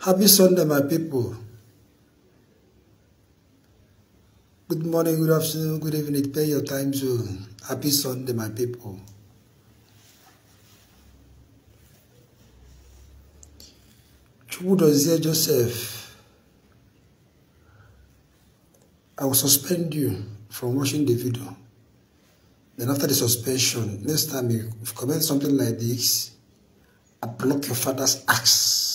Happy Sunday, my people. Good morning, good afternoon, good evening. Depend your time zone. Happy Sunday, my people. Chukwudozie Joseph, I will suspend you from watching the video. Then after the suspension, next time you comment something like this, I block your father's axe.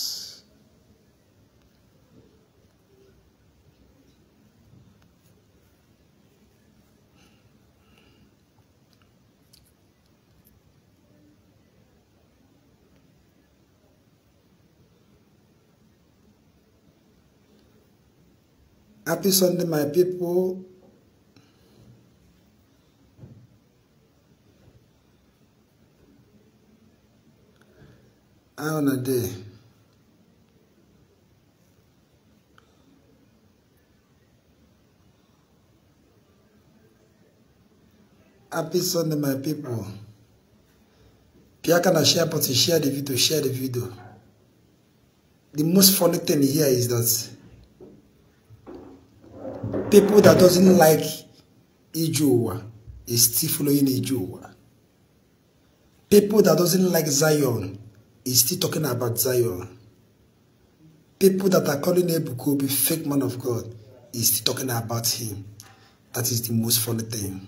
Happy Sunday, my people. On a day. Happy Sunday, my people. Piaka na share button, share the video, share the video. The most funny thing here is that people that doesn't like Ijuwa is still following Ijuwa. People that doesn't like Zion is still talking about Zion. People that are calling Ebuka Obi fake man of God is still talking about him. That is the most funny thing.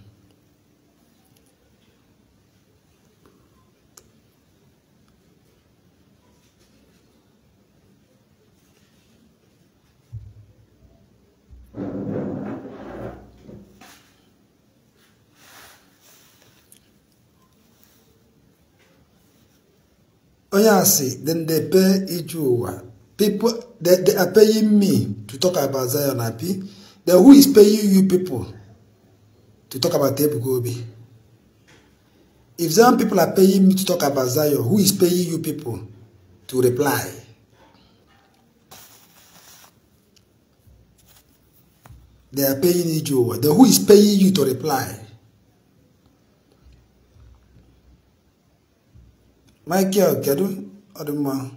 Onyasi, then they pay Ijuwa. People, they are paying me to talk about Zion Abi. Then who is paying you people to talk about Ebuka Obi? If Zion people are paying me to talk about Zion, who is paying you people to reply? They are paying Ijuwa. Then who is paying you to reply? Michael, kedu ọdụmma.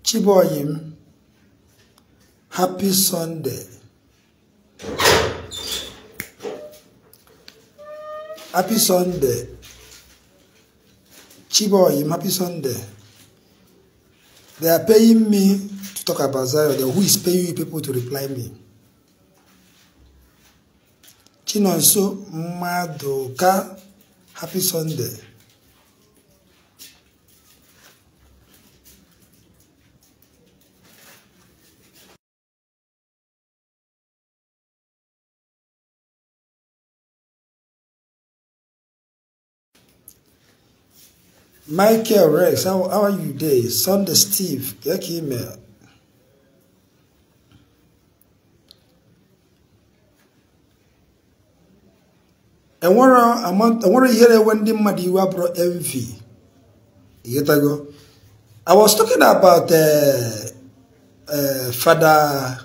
Chiboyim, happy Sunday. Happy Sunday. Chiboyim, happy Sunday. They are paying me to talk about Zion. Then who is paying you people to reply me? Chinonso Madoka, happy Sunday. Michael Rex, how are you today? Sunday Steve, get email. And what here when the mmadụ bro envy. You get go. I was talking about Father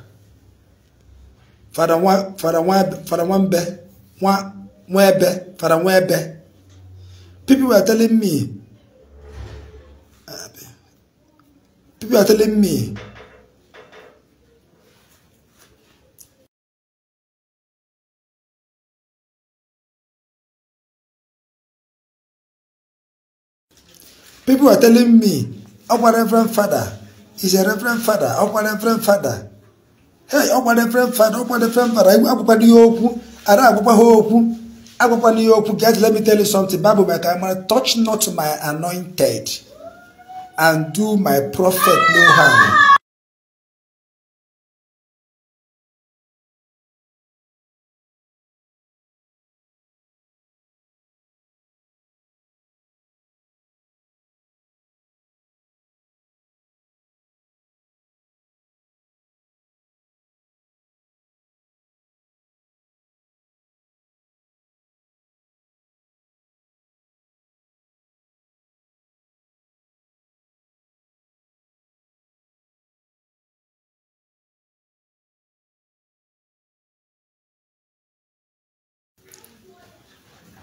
Nwebe. People were telling me. People are telling me. People are telling me, our Reverend Father is a Reverend Father, our Reverend Father. Hey, our Reverend Father, our Reverend Father. Guys, let me tell you something. Bible, touch not my anointed and do my prophet no harm.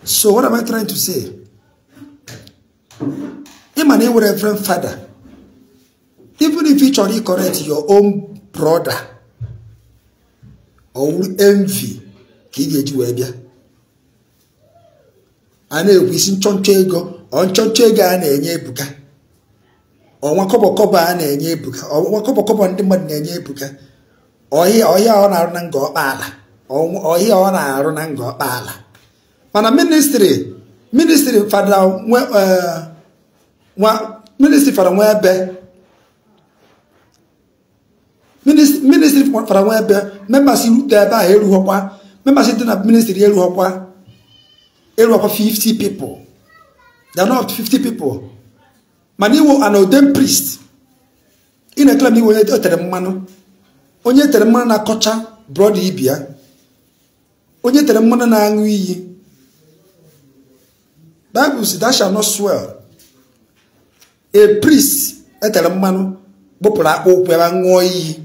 So what am I trying to say? Ịma na iwu reverend father, even if you chọrọ correct your own brother, or envy ka ị ga-eji wee bịa. A na-ekwu isi nchọnchọ ego, ọ nchọnchọ ego a na-enye Ebuka, ọnwa kọbọ a na-enye Ebuka, ọnwa kọbọ ndị mmadụ na-enye Ebuka, ọhịa ọ na-arụ na nga ọkpaala, ọhịa ọ na-arụ na nga ọkpaala. Mana ministry fada ministry fada nwa ebe, ministry fada nwa ebe, members rute ebe ahụ erughọkwa, members dị na ministry erughọkwa 50 people. They are not up to 50 people. Mana iwu an ordained priest, ị na-ekele m iwe onye tere mmanụ, onye tere mmanụ na-akọcha brọda ibia, onye tere mmanụ na-aṅụ iyi. Bible says thou shalt not swear. A priest etere mmanụ gbụpụrụ akpụ ụkwụ ebe ṅụọ iyi.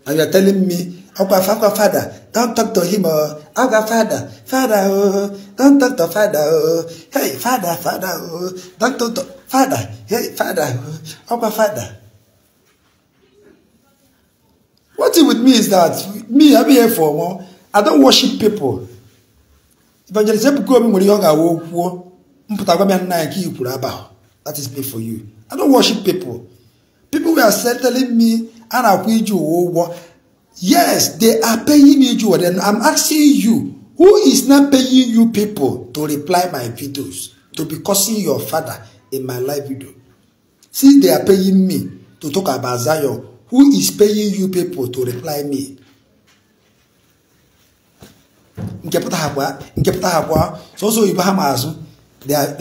And you are telling me, Akwa father, don't talk to him. Akwa father, father, don't talk to father. Hey, father, father, don't talk to father. Hey, father, Akwa father. What is with me is that me, I'm here for more. I don't worship people. Evangelist Ebuka Obi nwere ihe ọ ga-awa okwuo mpụta gwa m ya nna ya nke i kwuru about. That is me for you. I don't worship people. People were telling me a na-akwụ ije ụwa ụgwọ. Yes, they are paying me. Then I'm asking you, who is not paying you people to reply my videos, to be cursing your father in my live video? Since they are paying me to talk about Zion, who is paying you people to reply me? They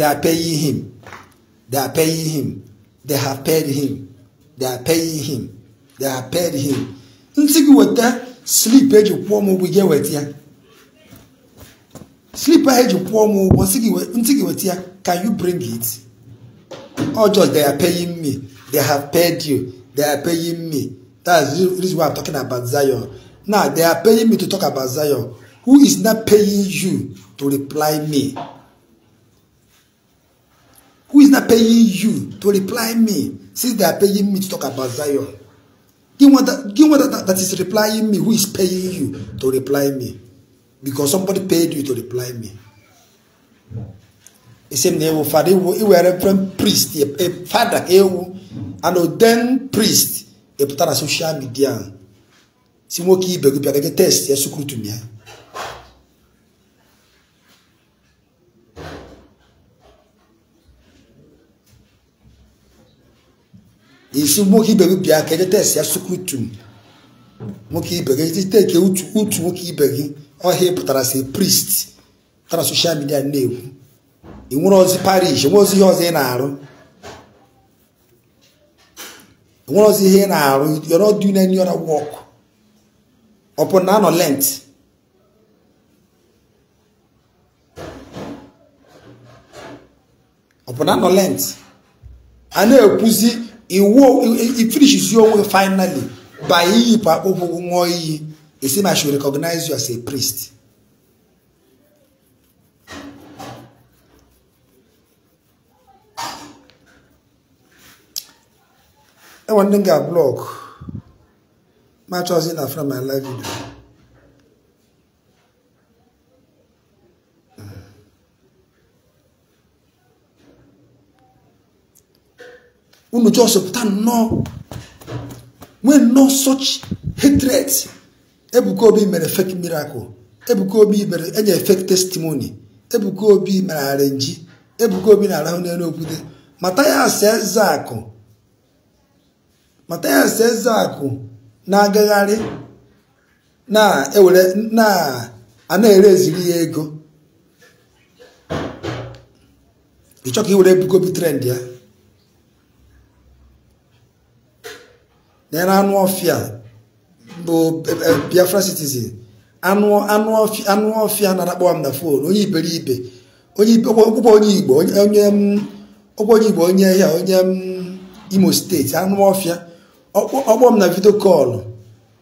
are paying him. They are paying him. They have paid him. They are paying him. They have paid him. Ntị gị weta slip eji kwụọ m ụgwọ, ị ga-eweta ya. Slip ahụ eji kwụọ m ụgwọ, ntị gị weta ya. Can you bring it? Or just they are paying me. They have paid you. They are paying me. That's the reason why I'm talking about Zion. Now they are paying me to talk about Zion. Who is not paying you to reply me? Who is not paying you to reply me? Since they are paying me to talk about Zion. Give one that is replying me, who is paying you to reply me? Because somebody paid you to reply me. The same name, father, he were a reverend priest, a father, an ordained priest, a put on social media. Si nwoke ibe gị bịara gị test ya sukrutum ya. Isi nwoke ibe gị bịa ka eje test ya sukrutum. Nwoke ibe gị take utu nwoke ibe gị ọhịa pụtara si priest pụtara social media na-ekwu. Ị nwere ozi parish, nwere ozi ihe ọzọ ị na-arụ. Nwere ozi ihe ị na-arụ, you're not doing any other work. Upon na anọ lent. Upon na anọ lent. A na-ekwuzi iwu ifinishizi onwe finally by iyipụ akpụkpọ ụkwụ ṅụọ iyi. Esi ma should recognize you as a priest. I want to get blog. My choice in from my live video. Unu just no. When no such hatred. Ebuka Obi mere fake miracle. Ebuka Obi mere enye fake testimony. Ebuka Obi mere arrange. Ebuka Obi na arahụ n'elu okwute. Mathias Ezeaku. Mathias Ezeaku na-agagharị na-ewere na a na-ereziri ya ego. Ị chọọ ka i were Ebuka Obi trend ya. Na anụ ọfịa bụ Biafra citizen. Anụ ọfịa na-akpọ m na phone onye iberibe, onye ọkpụkpọ onye Igbo, onye ọkpụkpọ onye Igbo, onye ya onye Imo steeti, anụ ọfịa ọkpọ m na video call,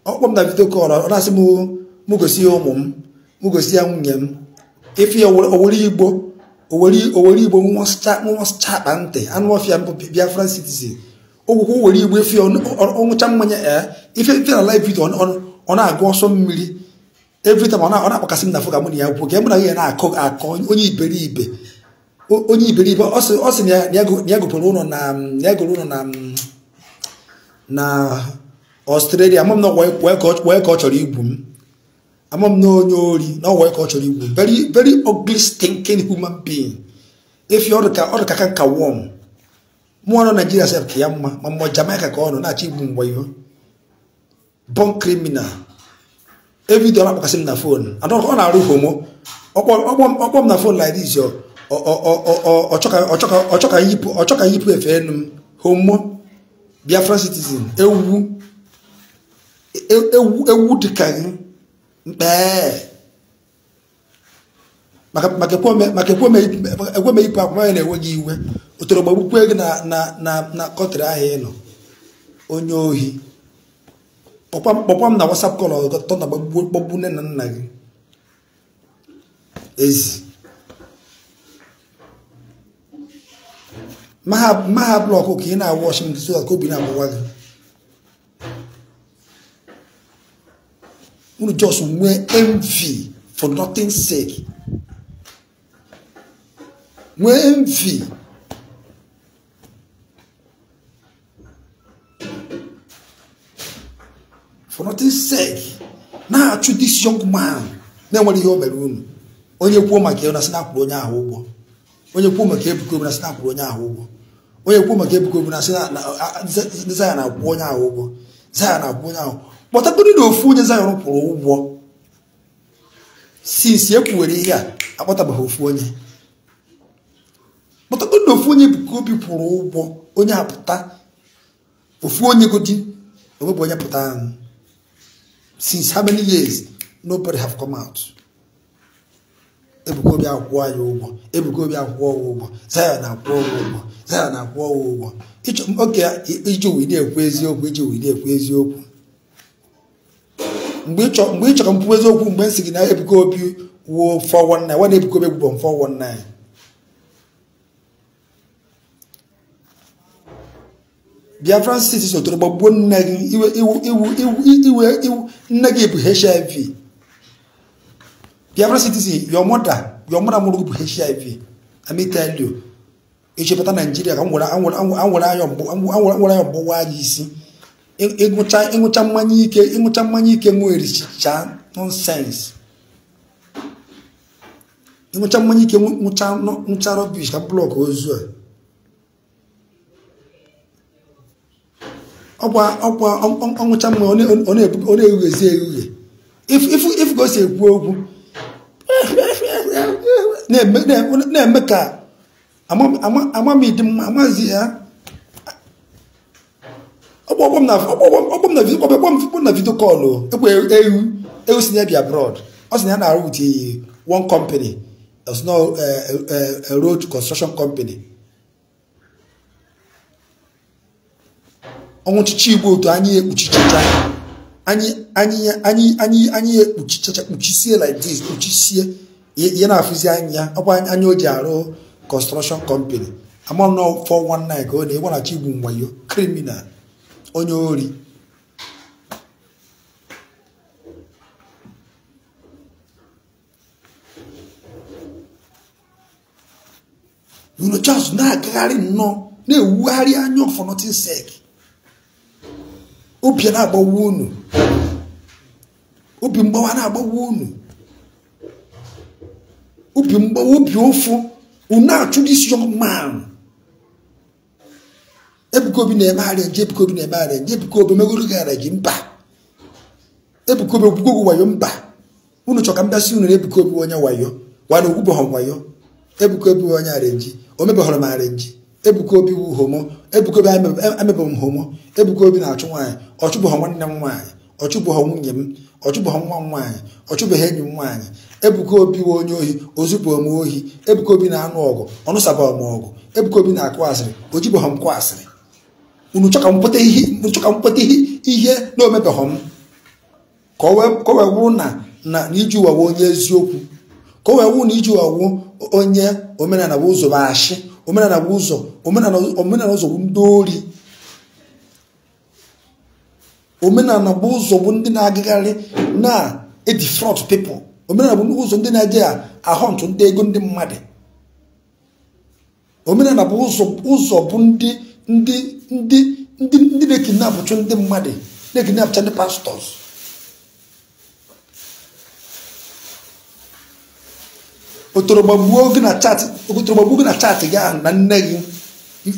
ọkpọ m na video call, ọ na-asị m gosi ya ụmụ m, m gosi ya nwunye m. Ife ya owere Igbo, Owere igbo nwụsịcha akpa ntị anụ ọfịa mbụ Biafran citizen. Ogwụkwọ were igbo efi ọṅụcha mmanya ife ife na live video ọ na-agụ ọsọ mmiri every time ọ na-akpakasị m na fụ ka mụ na ya kwuo ka mụ na ya na-akọ akọ onye iberibe ọ sị na ya gụpụrụ ụlọ na ya gụrụ ụlọ na Australia. Ama m na wee ka ọ chọrọ igbu m. Ama m na onye ori na wee ka ọ chọrọ igbu m. Very very ugly stinking human being. Efi ọ dị ka nka worm. Mụọ nọ Nigeria sef ka ya mma ma mmụọ Jamaica ka ọ nọ na-achọ igbu mgbe ihu. Born criminal. Every day ọ na-akpọkasị m na phone. Ọ na-arụ homo. Ọkpọ m na phone like this yo. Ọ chọ ka yipụ efe enu m. Homo. Biafra citizen. Ewu. Ewu dịka gị. Mkpee. Maka ekwe yipụ akwa ya na-enwe gị iwe. Otoro gbagbukwe gị na kọtrị ahụ ị nọ. Onye ohi. Kpọkwa m na WhatsApp call ọtọ na gbagbu nne na nna gị. Ezi. Maha blọkụ ka ị na-awọchị m so ka obi na-agbawa gị. Unu just nwee envy for nothing's sake. Nwee envy. For nothing's sake. Na-achụ this young man. Na-enwere ihe o mere unu. Onye kwuo maka ya na sị na-akwụrụ onye ahụ ụgwọ. Onye kwuo maka Ebuka Obi na sị na-akwụrụ onye ahụ ụgwọ. Onye kwuo maka Ebuka Obi na sị na Zion na-akwụ onye ahụ ụgwọ. Zion na-akwụ onye ahụ. Kpọtagoro na ofu onye Zion kwụrụ ụgwọ. Since e kwuwere ihe a, akpọtabeghị ofu onye. Kpọtagoro na ofu onye Ebuka Obi kwụrụ ụgwọ, onye apụta. Ofu onye godi, onwebụ onye pụta ahụ. Since how many years? Nobody have come out. Ebuka Obi akwụọ ya ụgwọ. Ebuka Obi akwụọ ụgwọ. Zion akwụọ ụgwọ. Zion akwụọ ụgwọ. Oke iji wee na-ekwu eziokwu, iji wee na-ekwu eziokwu. Mgbe ị chọrọ m kwuo eziokwu mgbe m sị gị na Ebuka Obi wuo 419, nwa na Ebuka Obi egbubọ m 419. Biafran citizen toro gbagbuo nne gị iwe iwu nne gị bụ HIV. Biafran citizen, your mother mụrụ gị bụ HIV. Let me tell you. Echepụta Nigeria ka anwụrụ anya mgbọwa anya isi. Ịṅụcha mmanya ike, ịṅụcha mmanya ike nwerichicha nonsense. Ịṅụcha mmanya ike ṅụcha rubbish ka blọk ozu a. Ọkwa ọṅụcha mmanya ọ na-erughezi erughe. If ka o si ekwu okwu na-eme ka amamidi mma amazi ya. Ọkpọ m na video call ekwe ewu si na bịa abroad. Ọ sị na ya na-arụ with one company. It's not a road construction company. Ọnwụchichi igbo otu anyị ekpuchichacha anyị ekpuchichacha kpuchisie like this, kpuchisie ihe na-afụzi anya. Ọ bụ anya o ji arụ construction company. Ama m na 419 ka ọ na-egwe na chi igbu mwayo criminal onye ori. Unu just na-agagharị nnọọ na-ewugharị anya for nothing sake. Obi na-agbawa unu. Obi mgbawa na-agbawa unu. Obi mgbawa, obi ụfụ. Unu achụ this young man. Ebuka Obi na-eme arịa, Ebuka Obi na-eme arịa, Ebuka Obi megoro gị arịa ji mba. Ebuka Obi okwugo wayo mba. Unu chọ ka m bịasị unu na Ebuka Obi onye wayo. Wana okwubeghị wayo. Ebuka Obi onye arịa, o mebeghọrọ m arịa. Ebuka Obi wu homo. Ebuka Obi emebeghị m homo. Ebuka Obi na-achụ nwaanyị. Ọ chụbụghị nwanne m nwaanyị. Ọ chụbụghị nwunye m. Ọ chụbụghị nwa m nwaanyị. Ọ chụbụghị enyi m nwaanyị. Ebuka Obi wu onye ohi. O zupụghị m ohi. Ebuka Obi na-anụ ọgụ. Ọ nụsabeghị m ọgụ. Ebuka Obi na-akụ asịrị. O jibeghị m kụ asịrị. Unu chọ ka m pụta ihe na omebeghị m. Ka o wee bụrụ na iji ụwa onye eziokwu. Ka Ka o wee wụ na iji ọwụ onye omenala bụ ụzọ bụ ashị, omenala bụ ụzọ, omenala ụzọ bụ ndị ori. Omenala bụ ụzọ bụ ndị na-agagharị na-edefraud people. Omenala bụ ụzọ ndị na-eje ahọntụ ndị ego ndị mmadụ. Omenala bụ ụzọ bụ ndị ndị ndị ndị ndị na-ekinapụcha ndị mmadụ, na-ekinapụcha ndị pastors. Otorogbagbuo gị na chat, otorogbagbuo gị na chat gị ahụ na nne gị,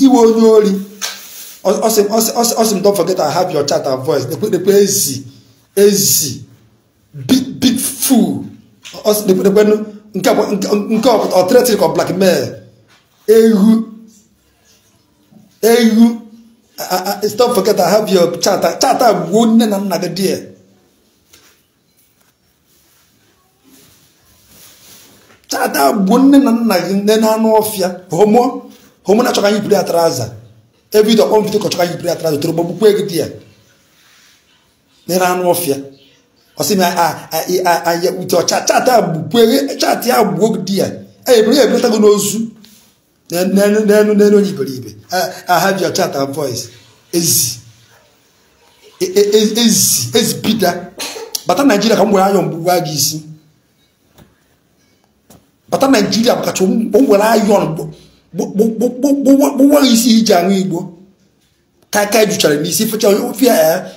iwe onye ori. Ọsị m, don't forget I have your chat and voice. Nekwe ezi ezi big big fool. Ọsị nekwe nke nke ọ threatening ka blackmail. Ehu ehu, don't forget I have your chat. Chat a gbuo nne na nna gị die. Chat a gbuo nne na nna gị nne na anụ ọfịa. Homo homo na-achọ ka anyị buru ya traza. Every day on video ka anyị buru ya traza. Toro gbagbukwa ego di ya nne na anụ ọfịa. Ọsị m a ute ọcha chat a gbukwe chat ya gbuo gị di ya. Eburu ya ebulatago n'ozu n'enu n'enu onye iberibe. I have your chat and voice. Ezi ezi ezi Peter. Bata Nigeria ka m gwere ayọ mgbugwa gị isi. Bata Nigeria kacha m gwere ayọ gbugwa gị isi iji aṅụ igbo. Ka aka juchara n'isi fecha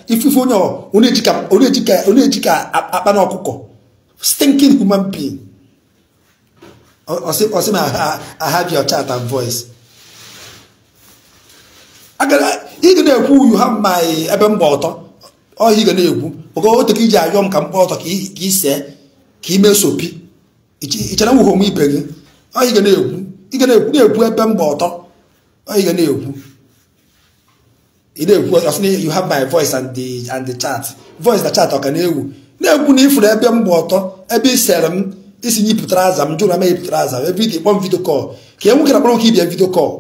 ifufe onye ọ na-eji ka akpa na ọkụkọ. Stinking human being. Ọsị m I have your chat and voice. Ị ga na-ekwu you have my ebe mgba ọtọ. Ọ ị ga na-ekwu maka otu ka iji ayọ m ka mgba ọtọ ka ị see ka ị mee sopi. Ị chere nwụghị onwe ibe gị. Ọ ị ga na-ekwu, ị ga na-ekwu na-ekwu ebe mgba ọtọ. Ọ ị ga na-ekwu. Ị na-ekwu ọsị na you have my voice and the chat. Voice na chat ọ ka na-ewu. Na-ekwu na ifuru ebe mgba ọtọ, ebe ị sere m isi nyipụtara aza m jụrụ ama yipụtara aza m. Every day kpọm video call. Ka enye nwoke na-akpọrọ nwoke ibia video call.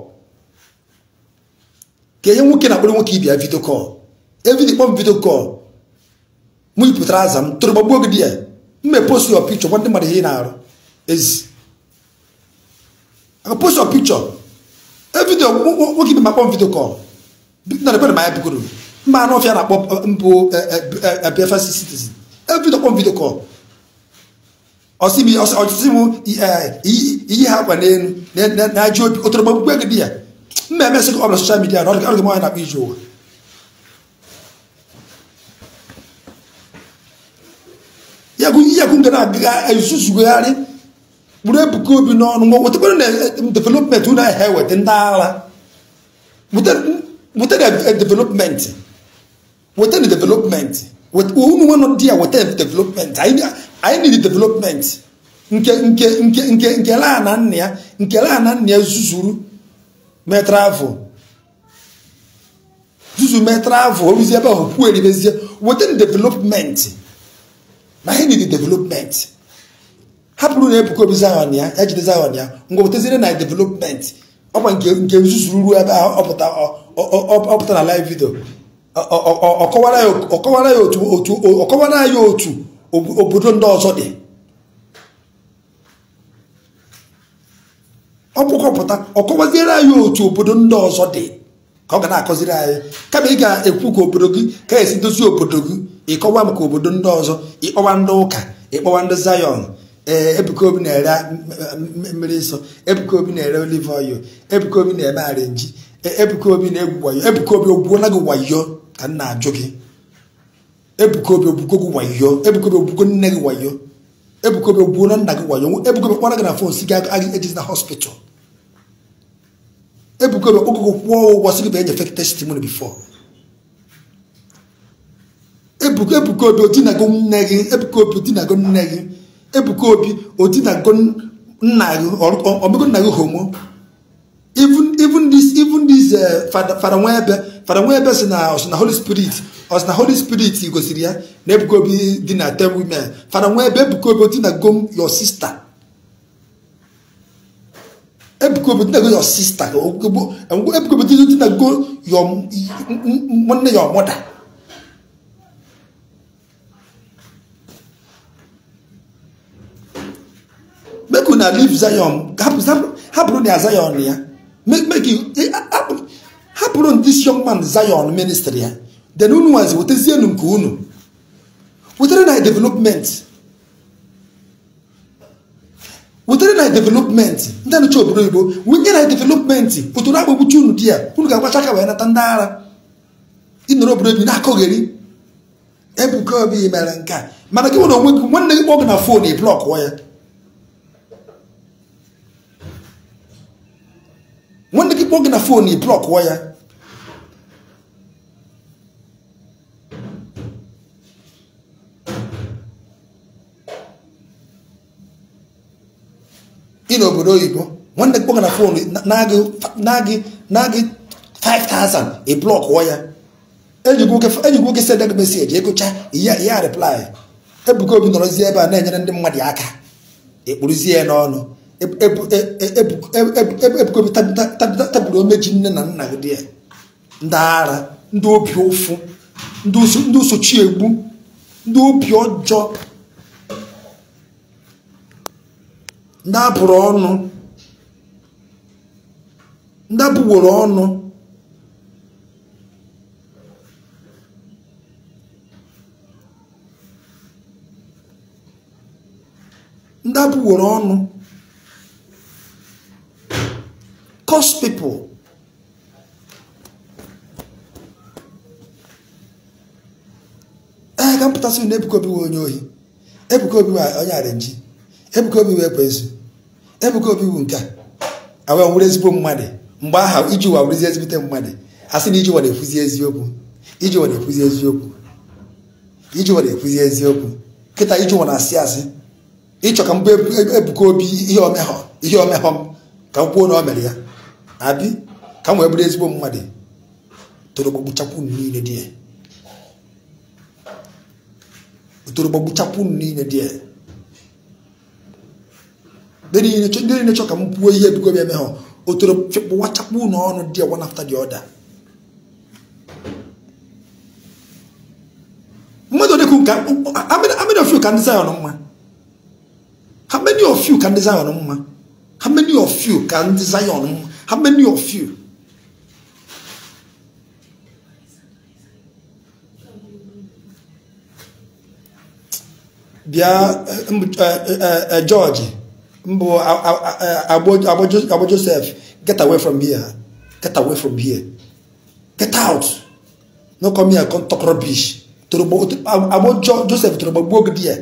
Ka enye nwoke na-akpọrọ nwoke ibia video call. Every day kpọm video call. Mụ yipụtara aza m toro gbagbuo gị di ya. M post your picture gwa ndị mmadụ ihe ị na-arụ. Ezi. I post your picture. Every day nwoke ibe ma kpọm video call. Na ekwe na ma ya bugoro. Mba anụ ọfịa na-akpọ mbụ Biafra citizen. Every day kpọm video call. Ọsị m iyi ha akwa n'elu na ajị obi otoro gbagbuo gị di ya. Mma emesị gị ọ bụla social media na ọ dị m onye na-akpọ ije ụwa. Ya gụ nga na-aga ezuzugharị kpụrụ Ebuka Obi n'ọnụ nwa wetakwara na development unu ahịa eweta ndị agha. Weta na development. Weta na development. Unu nwa nọ di ya weta development. Anyị need development. Nke nke nke nke nke laa na nna ya, nke laa na nna ya zuzuru mee travel. Zuzu mee travel, oruzie ebe ahụ kwuo eribezie. Weta na development. Na anyị need development. Hapụrụ na Ebuka Obi Zion ya, ejide Zion ya, ngwa wetaziere na development. Ọkwa nke nke zuzuru ruo ebe ahụ ọpụta na live video. Ọkọwara ya otu ọkọwara ya otu obodo ndị ọzọ dị. Ọkpụkọpụta ọkọwaziere anyị otu obodo ndị ọzọ dị ka ọ ga na-akọziri anyị. Kama ị ga-ekwu ka obodo gị ka esi dozie obodo gị, ịkọwa maka obodo ndị ọzọ, ịkpọwa ndị ụka, ịkpọwa ndị Zion. Ee, Ebuka Obi na-ere mmiri nsọ, Ebuka Obi na-ere olive oil, Ebuka Obi na-eme arenji, Ebuka Obi na-egwu wayo. Ebuka Obi ogbuola gị wayo ka m na-ajụ gị. Ebuka Obi ogbugo gị wayo. Ebuka Obi ogbugo nne gị wayo. Ebuka Obi ogbuola nna gị wayo. Ebuka Obi kpọrọ gị na phone si gị ejizi na hospital. Ebuka Obi okpokoko kwụọ ụgwọ sị gị bụ enye fake testimony before. Ebuka Obi odinago nne gị. Ebuka Obi odinago nne gị. Ebuka Obi odinago nna gị, omego nna gị homo. Even this Father Nwebe si na Holy Spirit, ọ na Holy Spirit gosiri ya na Ebuka Obi dị na 10 women. Father Nwebe, Ebuka Obi odinago your sister. Ebuka Obi odinago your sister. Ebuka Obi odinago your nwanne your mother. na leave Zion, hapụrụ na Zion ya. Make you hapụrụ this young man Zion ministry ya. Then unu wazi wetezienu nke unu. Wetere na development. Wetere na development. Ndị na-achọ obodo oyibo, wenye na development. Otoro agbagbuchi unu di ya. Unu ga-agbacha aka wee nata ndị ara. Ịnọrọ obodo oyibo na-akọgheri. Ebuka Obi mere nke a. Mana gị nwere onwe gị, nwanne gị kpọọ gị na fon, ị blọkụọ ya. Nwanne gị kpọọ gị na fon, ị blọkụọ ya. Ị n'obodo oyibo, nwanne gị kpọọ gị na fon, na-agị 5,000, ị blọkụọ ya. Eji nwoke send gị meseji, egocha, ya reply. Ebuka Obi nọrọzie ebe a na-enyere ndị mmadụ aka. Ekpuruzie ya n'ọnụ. Ebuka Obi taburu omeji nne na nna gị dị ya. Ndị ara, ndị obi ụfụ, ndị osochi egbu, ndị obi ọjọọ, ndị abụrụ ọnụ, ndị abụworo ọnụ. Ndị abụworo ọnụ. Curse people. Ee, ka m pụtasị na Ebuka Obi wee onye ohi. Ebuka Obi wee onye arenji. Ebuka Obi wee ekwensu. Ebuka Obi wu nke a. Awa were ezigbo mmadụ. Mgbe aha iji ụwa wụrụzi ezigbote mmadụ. A sị na iji ụwa na-ekwuzi eziokwu. Iji ụwa na-ekwuzi eziokwu. Iji ụwa na-ekwuzi eziokwu. Kịta iji ụwa na-asị asị. Ịchọ ka mbụ Ebuka Obi ihe omehọ m ka m kwuo na o mere ya. Abi ka m wee bụrụ ezigbo mmadụ. Toro gbagbuchakwu niile dị ya. Toro gbagbuchakwu niile dị ya. Ndị niile chọ ka m kwuo ihe Ebuka Obi emehọ. O toro gbawachakwu n'ọnụ dị ya one after the other. Mmadụ dịka nka, how many of you can Zion mma? How many of you can Zion mma? How many of you can Zion mma? How many of you? Bịa George, mbụ Agbo Joseph, get away from here. Get away from here. Get out. No come here, come talk rubbish. Agbo Joseph toro gbagbuo gị di ya.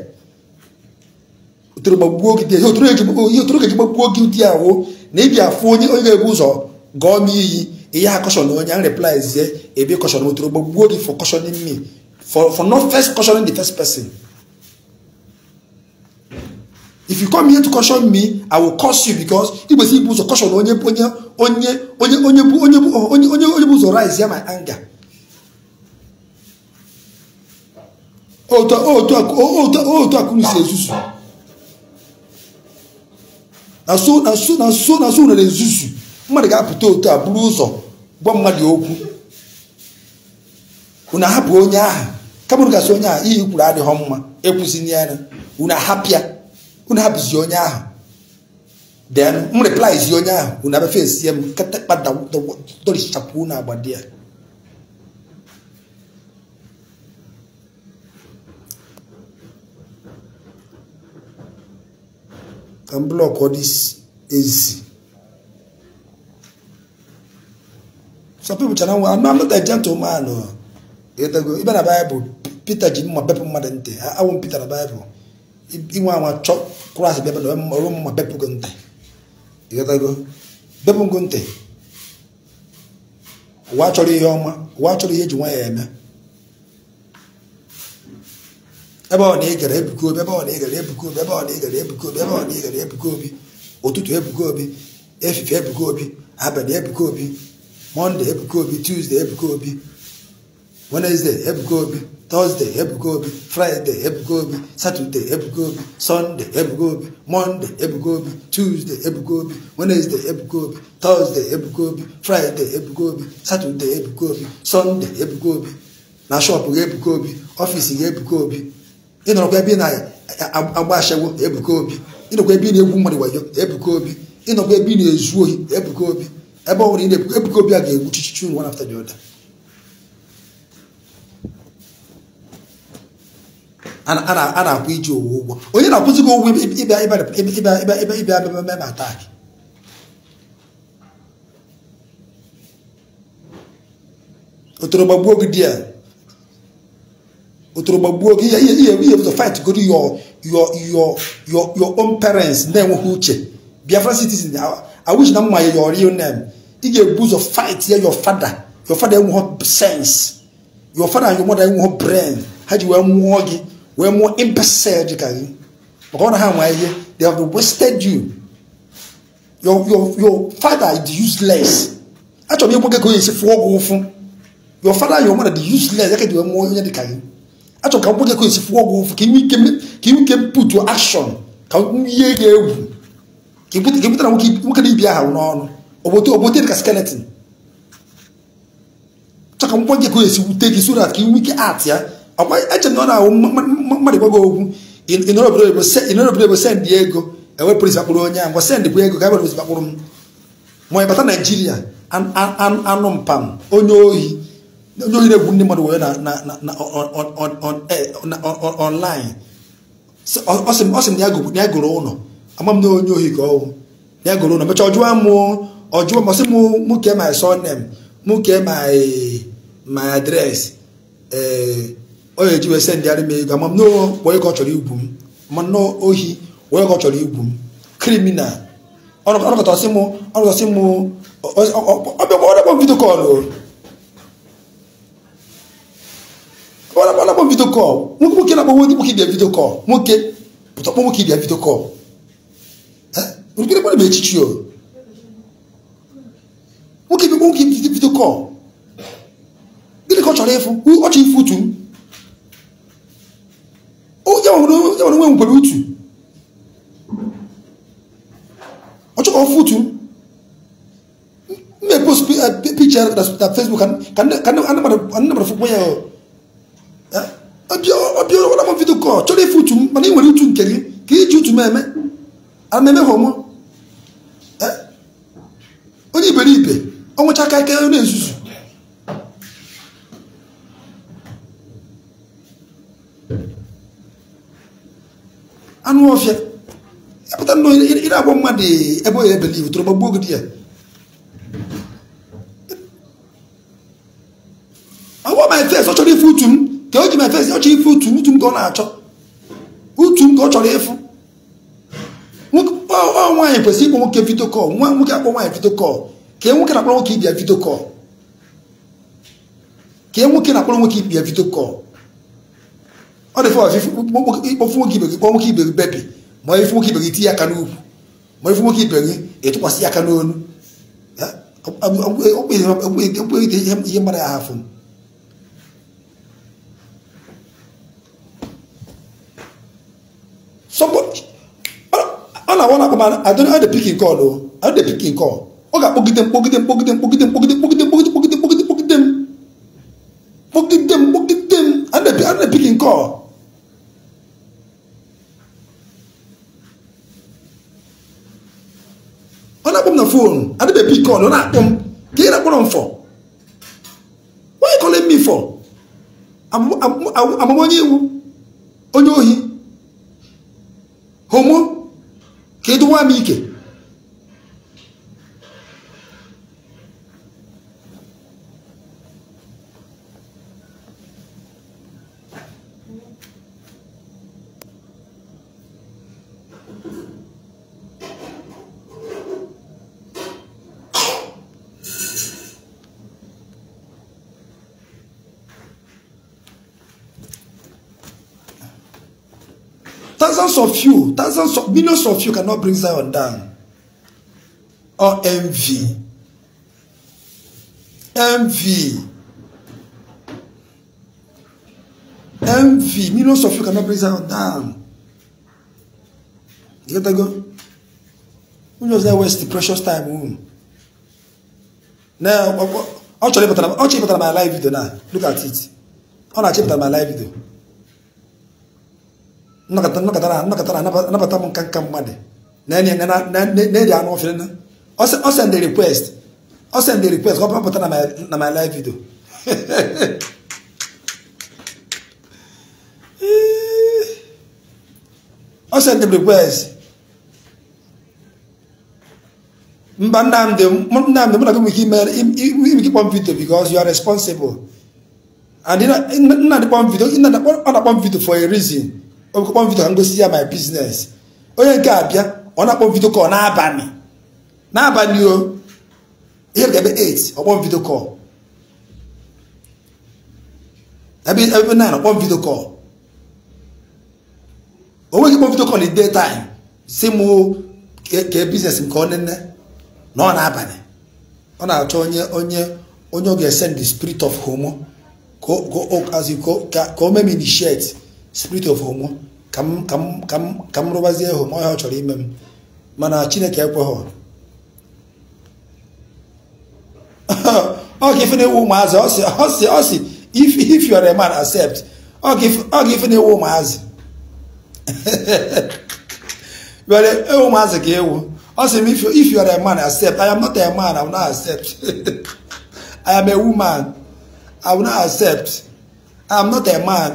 Toro gbagbuo gị di ya. Ihe otoro ga-eji gbagbuo gị di ya wo na ịbịa afụ onye ga-ebu ụzọ gọọ m iyi ihe a caution onye a reply zie ebe caution otoro gbagbuo gị for cautioning me for not first cautioning the first person. If you come here to caution me, I will curse you because igbe ibu ụzọ caution onye bụ ụzọ rise ya my anger. Otu akunu si ezuzu. Na so na ezuzu. Mmadụ ga-apụta otu a buru ụzọ gwa mmadụ okwu. Unu ahapụ onye ahụ. Kama unu ga-asị onye ahụ ihe kwuru adịghị mma, ekwuzina ya. Unu ahapụ ya. Unu hapụzi onye ahụ. Then m reply zi onye ahụ, unu abịa face ya m kịtịkpa dọrichapụ unu agba dị ya. Can block all this easy. Some people channel, I'm not a gentleman. No. Even the Bible, Peter Jim, my pepper mother, I won't Peter the Bible. You want to chop cross the Bible, my pepper gunte. You gotta go. Pepper gunte. Watch all your watch all your age. Ebe ọ na-egere Ebuka Obi, ebe ọ na-egere Ebuka Obi, ebe ọ na-egere Ebuka Obi, ebe ọ na-egere Ebuka Obi, ụtụtụ Ebuka Obi, efife Ebuka Obi, abalị Ebuka Obi, Monday Ebuka Obi, Tuesday Ebuka Obi, Wednesday Ebuka Obi, Thursday Ebuka Obi, Friday Ebuka Obi, Saturday Ebuka Obi, Sunday Ebuka Obi, Monday Ebuka Obi, Tuesday Ebuka Obi, Wednesday Ebuka Obi, Thursday Ebuka Obi, Friday Ebuka Obi, Saturday Ebuka Obi, Sunday Ebuka Obi, na shop ga Ebuka Obi, ọfịs ga Ebuka Obi. Ị nọrọkwa ebe ị na-agba ashawo Ebuka Obi, Ịnọkwa ebe ị na-egwu mmadụ wayo, Ebuka Obi. Ịnọkwa ebe ị na-ezu ohi, Ebuka Obi. Ebe ọ bụla ị na-ebu Ebuka Obi a ga-egbu chichichi one after the other. A na-akwụ iji owu ụgwọ. Onye na-akwụzi gị ụgwọ ịbịa eme attack. Otoro gbagbuo gị di ya. Otoro gbagbuo gị ihe to fight go to your own parents na-enweghị uche. Biafra citizen, I wish na mma your real name. Ị ga-ebu ụzọ fight ya your father. Your father enweghị sense. Your father and your mother enweghị brain. Ha ji wee mụọ gị, wee mụọ imbecile dị ka gị. Maka ọ na ha nwa ihe, they have wasted you. Your father is useless. Achọrọ m ịgwa gị ka onye esi fụọ gị ụfụ. Your father and your mother dị useless. Ya ka ji wee mụọ onye dị ka gị. Achọrọ ka m gwa gị ka onye esi fụọ gị ụfụ, ka ị nwee ike put to action, ka ihe gị egwu. Ka ị pụtara nwoke na ibi aha n'ọnụ. Obodo dị ka skeleton. Chọka m gwa gị ka onye esi wute gị so that ka ị nwee ike art ya. Eche m na ọ na-ahụ mmadụ gwa gị okwu, ị nọrọ obodo ebo send ego, ewe polisi akpụrụ onye ahụ, ngwa send bụ ego ka ebe polisi akpụrụ m. Ma ị bata Naijiria, anụ mpam, onye ohi na-egwu ndị mmadụ wee na online. Ọ sị m na ya gụrụ ụlọ, ama m na onye ohi ka ọ wụ, na ya gụrụ ụlọ, mechaa ọjụwa m, ọ sị m kee my surname, mụ kee my address. Ọ ga-eji wee sendịarị m ego, ama m na onye ka ọ chọrọ igwu m, ama na ohi onye ka ọ chọrọ igwu m, criminal. Ọ sị m ọ video call ọ na-akpọ video call. Nwoke na-akpọ nwoke bịa video call, nwoke pụta kpọ nwoke bịa video call. Nwoke na-akpọ m echichi o, nwoke bịa nwoke video call. Gịnị ka ọ chọrọ ịfụ? Ọ chọrọ ịfụ utu m. Ya nwere nwe nkwere utu. Ọ chọrọ ọfụ utu m. M post picture na Facebook ka ndị mmadụ fụkwa ya. Ọbịa ọ na-akpọ video call, chọrọ ịfụ utu m, mana ị nwere utu nke gị ka iji utu m eme. Ana m eme homo. Onye iberibe, ọ nwụcha aka aka na-ezuzu. Anụ ọfịa epụta nnọọ ị na-agwa mmadụ ebe ọ ya ebelive, tụrụ gbagbuo gị di ya. Agwa my face, ọ chọrọ ịfụ utu m, ka o ji my face, ọ chọrọ ịfụ utu m, utu m ka ọ na-achọ, utu m ka ọ chọrọ ịfụ. Ọ nwaanyị kwesịrị ịkpọ nwoke video call, nwa nwoke akpọ nwaanyị video call, ka nwoke na-akpọrọ nwoke ibia video call, ka nwoke na-akpọrọ nwoke ibia video call. Ọ dị fọ ịkpọfụ nwoke ibe gị, kpọọ nwoke ibe gị bebi, ma ifu nwoke ibe gị tinye aka n'ukwu, ma ifu nwoke ibe gị ịtụkwasị aka n'olu. Ihe mmadụ ya ahafụ m. Ọ na-awa na-akpọ m, I don't know picking call o, I don't picking call. Ọ ga-akpọgide m, kpọgide m, kpọgide m, kpọgide m, kpọgide m, kpọgide m, kpọgide m, kpọgide m, kpọgide m, kpọgide m, kpọgide m. I don't picking call. Ọ na-akpọ m na phone, I don't pick call. Ọ na-akpọ m, ka ị na-akpọrọ m for? Why you calling me for? Amam onye iwu, onye ohi, homo, ka ị dụwa m ike. Thousands of you, thousands of millions of you cannot bring Zion down. Or envy. Envy. Envy. Millions of you cannot bring Zion down. You get that go? Who knows that waste the precious time? Now, actually, but my live video now. Look at it. I'll actually put my live video. Nnọkọta anabata m nka nka mmadụ. Na-edi anụ ọfịa na. Ọ send the request. Ọ send the request. Ọ pụta na my live video. Ọ send the request. Mba Nnamdi mụ na gị nwere ike ime ike video because you are responsible. And Nnamdi kpọm video, ọ na-akpọ video for a reason. Ọ kpọm video ka m gosi ya my business. Onye nke abịa, ọ na-akpọ video call n'abalị. N'abalị o. Ihe ga-ebe 8, ọ kpọm video call. Ebe 9, ọ kpọm video call. O nweghị kpọm video call in daytime. Si mụ ke business m ka ọ nene. Na ọ na-abalị. Ọ na-achọ onye ọ ga-esend the spirit of homo. Ka o mee m initiate spirit of homo. Ka m rụbazie homo ọhịa ọ chọrọ ime m. Mana Chineke ekweghị. Ọ ga ife na-ewu ụmụazị, ọ sị if you are a man, accept. Ọ ga ife na-ewu ụmụazị. Ewu ụmụazị ka ewu. Ọ sị m if you are a man, accept. I am not a man, I will not accept. I am a woman, I will not accept. I am not a man.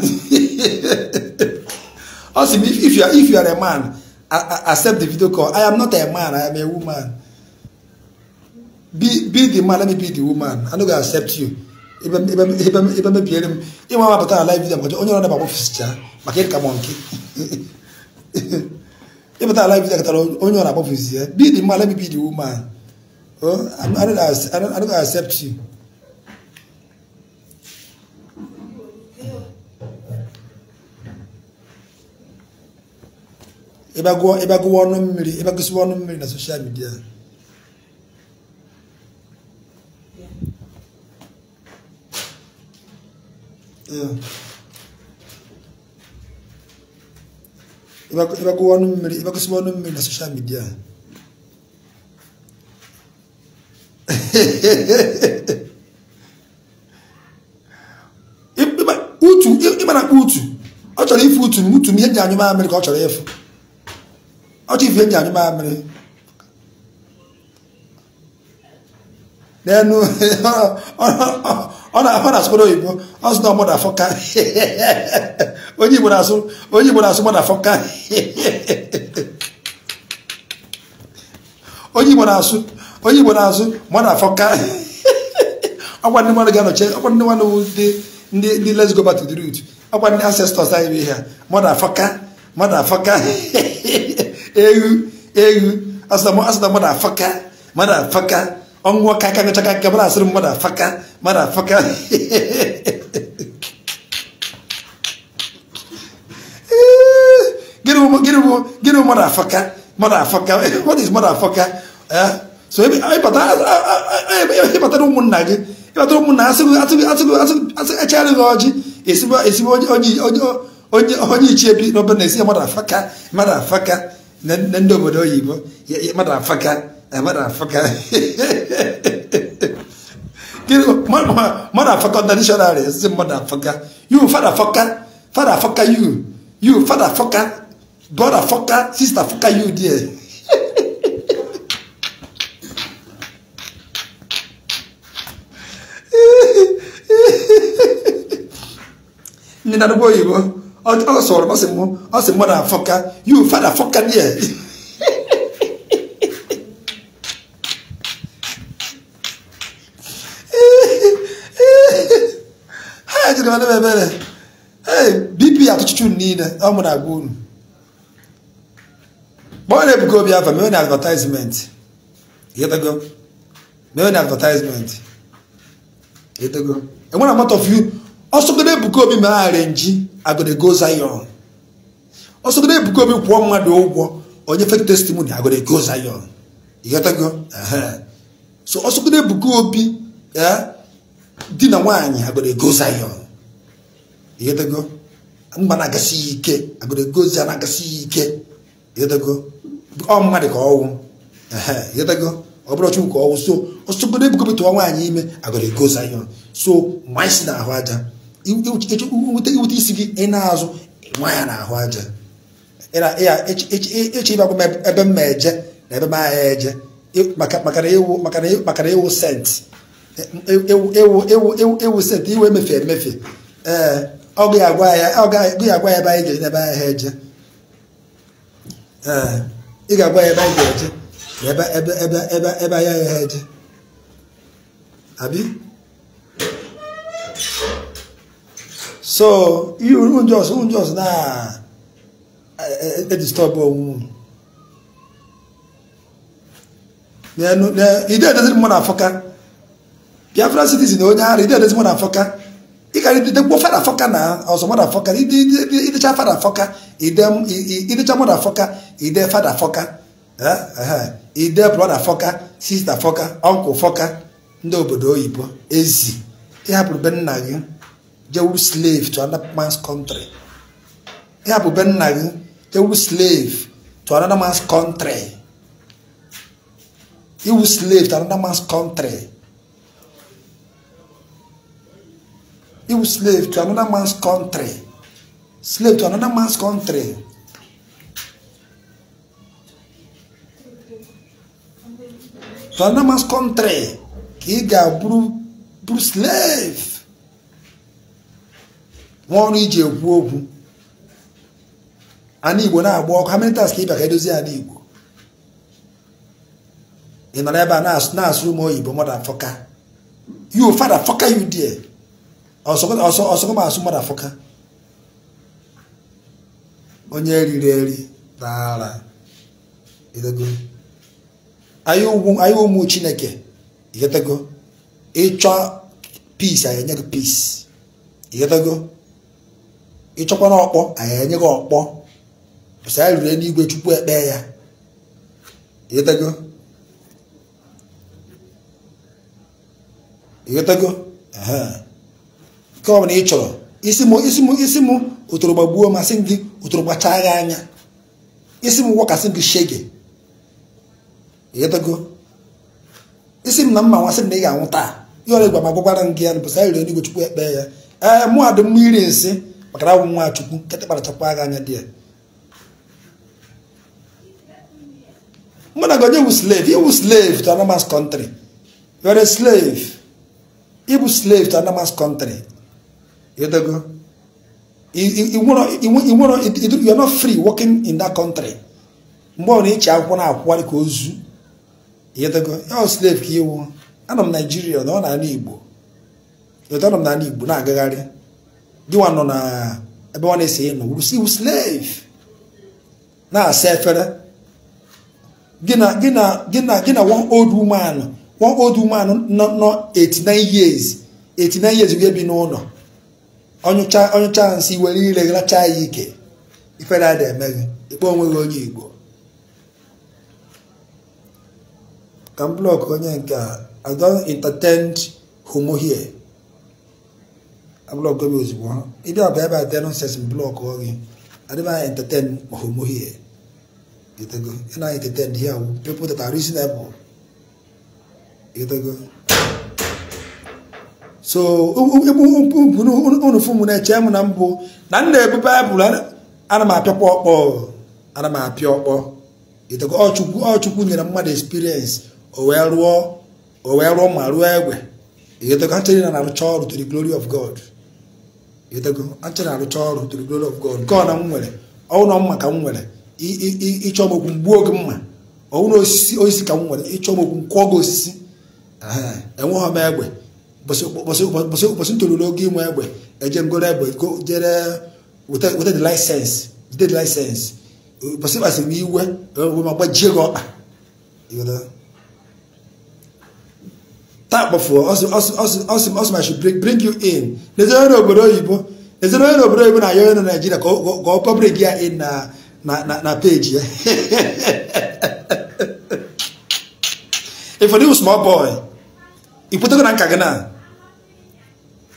Ọ sị m if you are a man, accept the video call. I am not a man, I am a woman. Be the man, let me be the woman. I'm not gonna accept you. Ebe mebiere m ịnwe mapụta na live video maka onye ọrụ na-agba ọfịs maka ịka monkey. Ịpụta na live video katara onye ọ na-agba ọfịs ya. Be the man, let me be the woman. Oh, I don't accept you. Ebe gụọ ọnụ mmiri, ebe gụsịwa ọnụ mmiri na social media. Ebe gụọ ọnụ mmiri, ebe gụsịwa ọnụ mmiri na social media. Utu, ịma na-akpọ utu. Ọ chọrọ ifu utu m, utu m ihe nji anyụ mamịrị ka ọ chọrọ ịfụ. Ọ chọrọ ifu ihe nji anyụ mamịrị. N'enu, ọ na-asụkwara oyibo, ọ sị na motherfucker. Onye Igbo na-asụ motherfucker. Onye Igbo na-asụ motherfucker. Ọkwa ndị mmadụ ga-anọchi, ọkwa ndị mmadụ ndị let's go back to the root. Ọkwa ndị ancestors anyị bụ ihe a. Motherfucker, motherfucker. Ewu, asị na motherfucker, motherfucker. Ọnwụ aka aka nụcha aka mara asịrị motherfucker, motherfucker. Gịnị motherfucker, motherfucker? What is motherfucker? So ịbatara ụmụnna gị, ịbatara ụmụnna asị echere gị ọjị, esigbo onye ichie bi n'obodo na-esi motherfucker, motherfucker na ndị obodo oyibo, motherfucker. Motherfucker. Motherfucker on the dictionary. It's motherfucker. You fatherfucker. Fatherfucker you. You fatherfucker. Brotherfucker. Sisterfucker you dear. Nina the boy you. Oh sorry, I say motherfucker. You fatherfucker dear. Hey, BP atụchụchụ niile ọ mụ na-agwa unu. Kpọọ na Ebuka Obi afa, mee na advertisement. Ịghọtago? Mee na advertisement. Ịghọtago? Enwere amount of you. Ọsọgodo Ebuka Obi mee arrange, I go dey go Zion. Ọsọgodo Ebuka Obi kwụọ mmadụ ụgwọ, onye fake testimony, I go dey go Zion. Ịghọtago? So ọsọgodo Ebuka Obi, di na nwaanyị, I go dey go Zion. Ịghọtago? Mgba na-agasi ike, agụregozi na-agasi ike. Ịghọtago? Ọ mmadụ ka ọwụ. Ịghọtago? Ọ bụrụ Chukwu ka ọwụ. So ọsọgodo Ebuka Obi tụọ nwaanyị ime, agụrego Zion. So nwa isi na-ahụ aja. Iwute isi gị ị na-azụ nwa ya na-ahụ aja. Ịchọ ịbịa gwa m ebe m ma eje na ebe m agha eje maka na ịwụ sent ewu sent iwe emefe emefe. Ee, ọ ga-agwa ya ebe anyị ga-eje na ebe anyị eje. Ee, ị ga-agwa ya ebe anyị ga-eje na ebe anyị agaghị eje. Abi? So, you just na disturb onwe. Ide edezi mụ na afọka. Biafra citizen onye ara ide edezi mụ na afọka. Ị ka idekwo fada afọka na ọzọ mmadụ afọka idecha fada afọka idecha mmadụ afọka ide fada afọka ide brother afọka sister afọka uncle afọka ndị obodo oyibo ezi ịhapụrụ be nna gị jewu slave to another man's country. Ịhapụ be nna gị jewu slave to another man's country. Iwu slave to another man's country. Iwu slave to another man's country. Slave to another man's country. To another man's country. Ka ị ga-abụrụ slave. Nwa ọrụ iji ekwu okwu. Ana Igbo na-agba ọkụ. How many times ka ị bịa ka edozi ana Igbo? Ị nọ n'ebe a na-asụ ụmụ oyibo motherfucker. You father fucker you there. Ọsọkọ m asụ motherfucker. Onye riri eri dara. Idego. Anyị ụmụ Chineke. Igetego. Ịchọ peace anyị enye gị peace. Igetego. Ịchọkwa n'ọkpọ anyị enye gị ọkpọ. Ọsọ anyị ruru eluigwe Chukwu ekpe ya. Igetego. Igetego. Nke ọ bụla ị chọrọ isi m otoro gbagbuo ma sị gị otoro gbachaa gị anya. Isi m wọkasị gị shege. Igetego. Isi m na mma nwasị m na ị ga-anwụ taa. Ihe ọrụ ịgwa ma gwagwara m gị ya bụ sị ruru eluigwe Chukwu ekpe ya. Ee, mụ adị mma iri nsị maka na awụ nwa Chukwu nkịtị kparachakwa gị anya dị ya. Mụ na gị onye wu slave, iwu slave to another man's country. You are a slave. Ibu slave to another man's country. You go. You are not free working in that country. Mgbe ọ na-eche akwụkwọ na-akwụgharị ka ozu. You go. You are slave ka iwu. Anọ m Nigeria na ọ na-ala Igbo. Anọ m n'ala Igbo na-agagharị. Gịnwa nọ na ebe ọ na-ese ịnọ wuru si slave. Na-asa efere. Gị na one old woman. One old woman nọ 89 years. 89 years wee bi n'ụlọ. Ọnyụcha nsị were ire racha ya ike. Ifere ada eme gị. Ikpe onwe gị onye Igbo. Ka m blọk onye nke a. I don't entertain homo here. I blọk gị ozugbo. Ịbịa bụ ebe a dị nonsense m blọk gị. I don't entertain homo here. Ị na-entertain here people that are reasonable. So, unu fụ m na-eche m na mbụ na m na-ebu Baịbụl ana m apịakwa ọkpọ. Ana m apịa ọkpọ. Ọ Chukwu nyere mmadụ experience o wee rụọ ma rụọ egbe. Anchere na na-arụcha ọrụ to the glory of God. Anchere na-arụcha ọrụ to the glory of God. Nke ọ na m nwere ọwụ na mma ka m nwere ịchọ m okwu mgbuo gị mma. Ọwụ na osisi ka m nwere ịchọ m okwu nkwụọ gị osisi. Enweghị m egbe. Ụbọchị m toruru oge inwe egbe eje m goro egbe jere weta the license. Jide the license. Ụbọchị kpasiri m iwe ma gbajie gị ọkpa. Taa kpọfuo ọsị m I should bring you in. N'ezere onye n'obodo oyibo n'ezere onye n'obodo oyibo na ayọ onye na Naijiria ka ọ bring ya in na page ya. If you small boy, ikwetego na nka gị na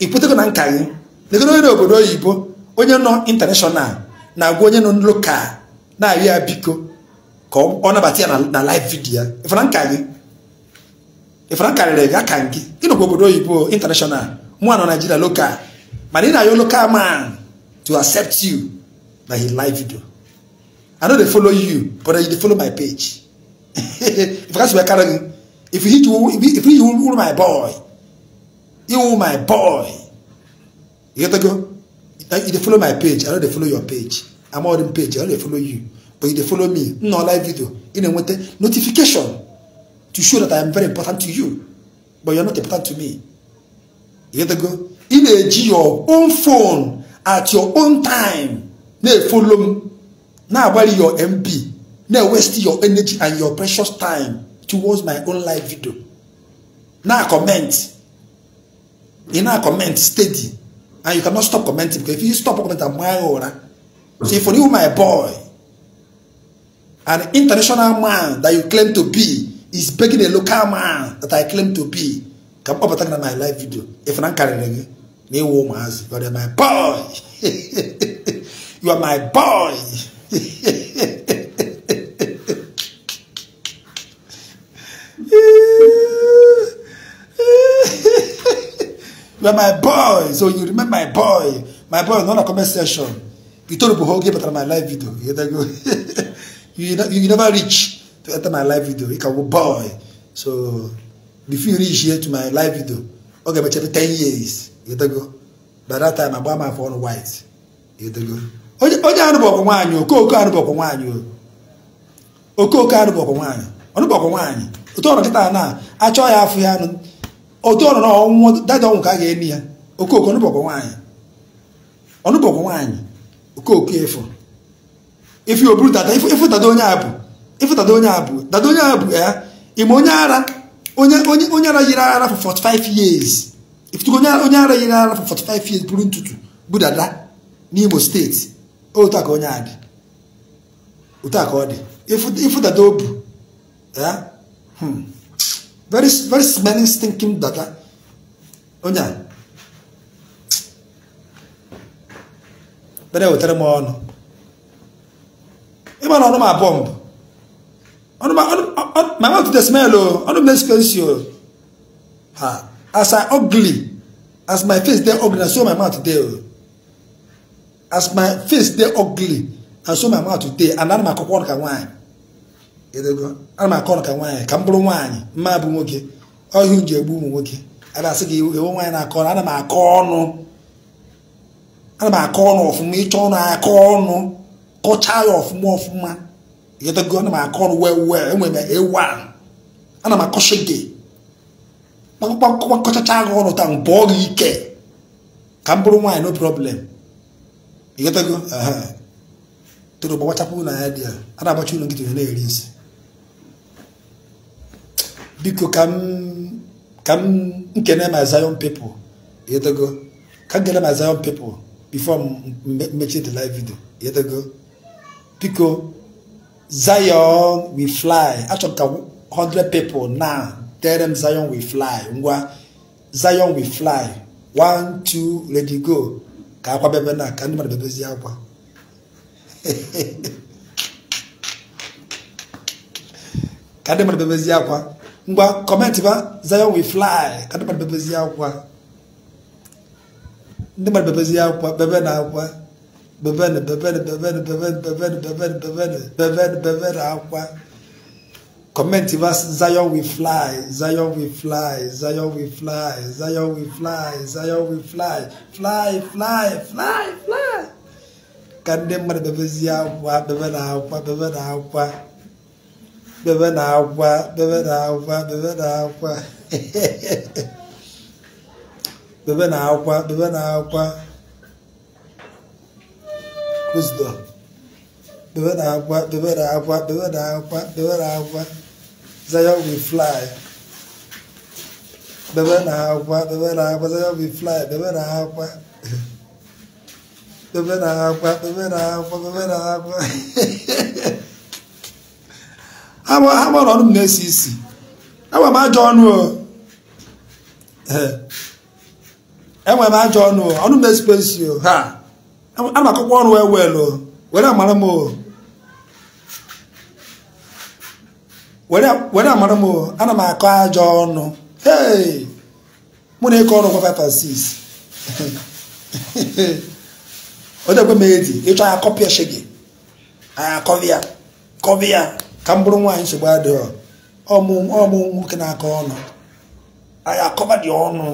ikwetego na nka gị negoro onye n'obodo oyibo onye nọ international na-agwa onye nọ local na-arịọ ya biko ka ọ nabata ya na live video ya. Ifena nka gị ifena karịrị gị aka gị ịnọkwa obodo oyibo international mụ nọ Nigeria local mana ị na-ayọ local man to accept you na his live video. I no dey follow you, but you dey follow my page. If I carry, if you my boy, you my boy. You get to go. You dey follow my page. I no dey follow your page. I'm on the page. I no dey follow you, but you dey follow me. No live video. You know what? Notification to show that I am very important to you, but you're not important to me. You get to go. In a your own phone at your own time. They follow me. Now value your MB. Now waste your energy and your precious time towards my own live video. Now comment. You now comment steady. And you cannot stop commenting, because if you stop commenting, I'm my own. So if you my boy, an international man that you claim to be is begging a local man that I claim to be, come up and my live video. If I'm carrying you are my boy. You are my boy. You are my boy. So you remember my boy. My boy, not a comment section. You told me to my live video. You never reach to enter my live video. You can go boy. So before you reach here to my live video, okay, but 10 years. You go. By that time I bought my phone white. You go. Onye anụ bụ ọkụ nwaanyị, okooko anụ bụ ọkụ nwaanyị, okooko anụ bụ ọkụ nwaanyị, ọnụ bụ ọkụ nwaanyị. Otu ọrụ kịta na achọ ya afụ ya anụ, otu ọrụ na ọnwụ dada ọnwụ ka a ga-eni ya. Okooko ọnụ bụ ọkụ nwaanyị, ọnụ bụ ọkụ nwaanyị, okooko efu. Ifu oburu dada, ifu dada onye abụ, ifu dada onye abụ, dada onye abụ ya, ime onye ara, onye ara yiri ara for 45 years. Ifu onye ara yiri ara for 45 years buru ntutu, bụ dada n'Imo steeti. Otu a ka onye adị, otu a ka ọ dị. Ifu dada obu, ya, very very smelling stinking dada onye a bere wetara m ọnụ. Ịma na ọnụ m abụọ mbụ, ọnụ my mouth dey smell o, ọnụ m na-esi o. Ha, as I ugly, as my face dey ugly, na so my mouth dey o. As my face dey ugly, and so my mouth today, and ana m akọkwa ọnụ ka nwaanyị. Ana m akọ ọnụ ka nwaanyị, ka m bụrụ nwaanyị, mma bụ nwoke. Ọhịa m ji egbu ụmụ nwoke. A na-asị gị ewe nwaanyị na-akọ ọnụ, ana m akọ ọnụ. Ana m akọ ọnụ ọfụma, ịchọ ọnụ akọ ọnụ, kọchaa ya ọfụma ọfụma. Ịghọtago, ana m akọ ọnụ wee wee, enwere m A1. Ana m akọshi gị. Kọchacha gị ọnụ taa, m bụọ gị ike. Ka m bụrụ nwaanyị, no problem. You get to go? To the Bawachapu na idea. And about you don't get to the isi. Biko come nkene my Zion people. You get to go? Come get my Zion people before make the live video. You get to go? Biko Zion we fly. Actually 100 people now. Tell them Zion we fly. Ngwa Zion we fly. 1 2 ready go. Ka akwa bebe na ka ndị mmadụ bebezi akwa. Ka ndị mmadụ bebezi akwa. Ngwa comment ba Zion we fly. Ka ndị mmadụ bebezi akwa. Ndị mmadụ bebezi akwa, bebe na akwa. Bebe na bebe na bebe na bebe na bebe na bebe na bebe na bebe na bebe na akwa. Comment ba Zion we fly, Zion we fly, Zion we fly, Zion we fly, Zion we fly, fly, fly, fly, fly. Ka ndị mmadụ bebezi akwa, bebe na akwa, bebe na akwa, bebe na akwa, bebe na akwa, bebe na akwa, bebe na akwa, bebe na akwa. Close the door. Bebe na akwa, bebe na akwa, bebe na akwa, bebe na akwa. Zion we fly. Bebe na akwa, bebe na akwa, Zion we fly, bebe na akwa. Bebe na akwa, bebe na akwa, bebe na akwa. Ama ọnụ m na-esi isi. Enwe m ajọ ọnụ o. Enwe m ajọ ọnụ o. Ọnụ m na-esikwa isi o. Ha. Ana m akọkwa ọnụ wee wel o. Were amara m o. Were amara m o. Ana m akọ ajọ ọnụ. Hey! Mụ na ịkọ ọnụ kwa 5 and 6. Ọ dịkwa m edi. Ịchọ ya kọpịa shege. Anyị akọvịa kọvịa ka m bụrụ nwaanyị nsogbu adịghị. Ọmụ nwoke na-akọ ọnụ. Anyị akọva dị ọnụ.